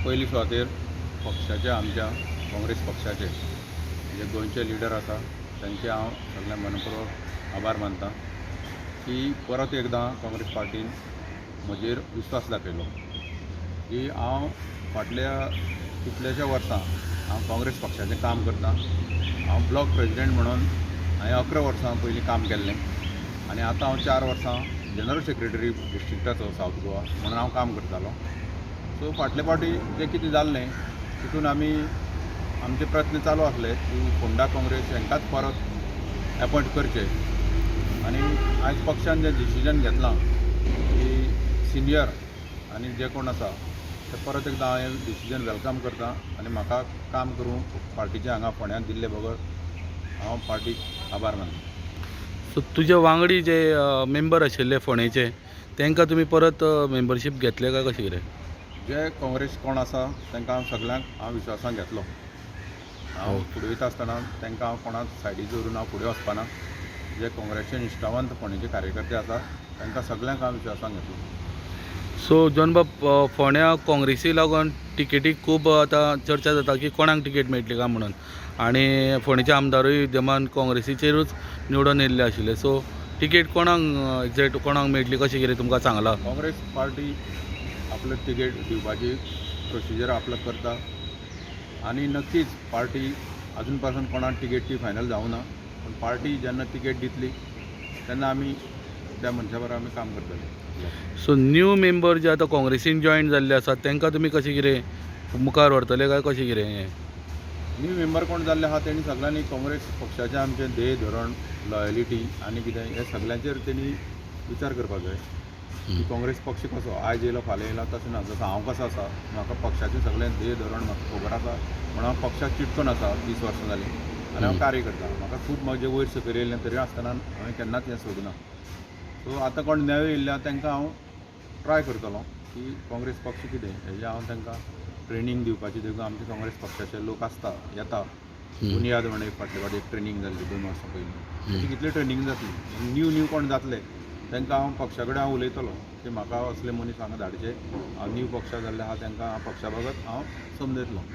पयली सुवातेर पक्षाचे, आमच्या काँग्रेस पक्षाचे जे गोंयचे लिडर आसा तांचे हांव सगळ्या मनपूर्वक आभार मानता की परत एकदां काँग्रेस पार्टीन म्हजेर विस्वास दाखयलो की हांव फाटल्या कितल्याश्या वर्सां हांव काँग्रेस पक्षाचें काम करतां. हांव ब्लॉक प्रेजिडेंट म्हणून हांवें 11 वर्सां पयलीं काम केल्लें आनी आतां हांव 4 वर्सां जनरल सेक्रेटरी डिस्ट्रिक्टाचो सावथ गोवा म्हणून हांव काम करतालो. सो फाटले फावटी जें कितें जाल्लें तितून आमी आमचे प्रयत्न चालू आसले की फोंडा काँग्रेस हांकांच परत एपॉयंट करचे आनी आयज पक्षान जें डिसिजन घेतलां की सिनियर आनी जे कोण आसा ते परत एकदां हांव हें डिसिजन welcome करता आनी म्हाका काम करूंक पार्टीचें हांगा फोंड्यांत दिल्ले बगर हांव पार्टीक आभार मानता. सो तुजे वांगडी जे मेंबर आशिल्ले फोंडेचे तांकां तुमी परत मेंबरशीप घेतले काय कशें कितें? जे काँग्रेस कोण आसा तांकां हांव सगल्यांक हांव विश्वासान घेतलो. हांव फुडें वयता आसतना तांकां हांव कोणाक सायडीक दवरून हांव फुडें वचपाना. जे काँग्रेसचे निश्ठावंत फोंडेचे कार्यकर्ते आसा तांकां सगल्यांक हांव विश्वासान घेतलो. सो जॉनबाब, फोंड्या काँग्रेसी लागून तिकेटीक खूब आतां चर्चा जाता की कोणाक तिकेट मेळटली काय म्हणून, आनी फोंडेचे आमदारूय विद्यमान काँग्रेसीचेरूच निवडून येयल्ले आशिल्ले. सो तिकेट कोणाक एग्जॅक्ट कोणाक मेळटली कशें कितें तुमकां सांगलां? काँग्रेस पार्टी आपलं तिकेट दिवपाची प्रोसिजर आपलं करता आनी नक्कीच पार्टी अजून पासून कोणाक तिकेट ती फायनल जावना, ना पूण पार्टी जेन्ना तिकेट दितली तेन्ना आमी त्या मनशा बरोबर आमी काम करतले. सो न्यू मेंबर जे आतां काँग्रेसीन जॉयन जाल्ले आसात तांकां तुमी कशें कितें मुखार व्हरतले काय कशें कितें हें? न्यू मेंबर कोण जाल्ले आहा तेणी सगळ्यांनी काँग्रेस पक्षाचें आमचें ध्येय धोरण, लॉयलिटी आनी कितें हे सगळ्यांचेर तेणी विचार करपाक जाय की काँग्रेस पक्ष कसो आयज येयलो फाल्यां येयलो तशें ना. जसो हांव कसो आसा, म्हाका पक्षाचें सगळें ध्येय धोरण म्हाका खबर आसा म्हणून हांव पक्षाक चिटकून आसा 20 वर्सां जालीं आनी हांव कार्य करता. म्हाका खूब म्हजे वयर सकयल येयलें तरी आसतना हांवें केन्नाच हें सोडूना. सो आतां कोण नवे येयल्ले आहा तांकां हांव ट्राय करतलो की काँग्रेस पक्ष कितें हेजें हांव तांकां ट्रेनींग दिवपाची. देखून आमचे काँग्रेस पक्षाचे लोक आसता येता बुनियाद म्हण एक फाटले फावटी एक ट्रेनींग जाल्ली 2 वर्सां पयलीं, अशी कितली ट्रेनींग जातली. न्यू न्यू कोण जातले तांकां हांव पक्षा कडेन हांव उलयतलो की म्हाका असले मनीस हांगा धाडचे, हांव न्यू पक्षा जाल्ले आहा तांकां हांव पक्षा बाबत हांव समजयतलो.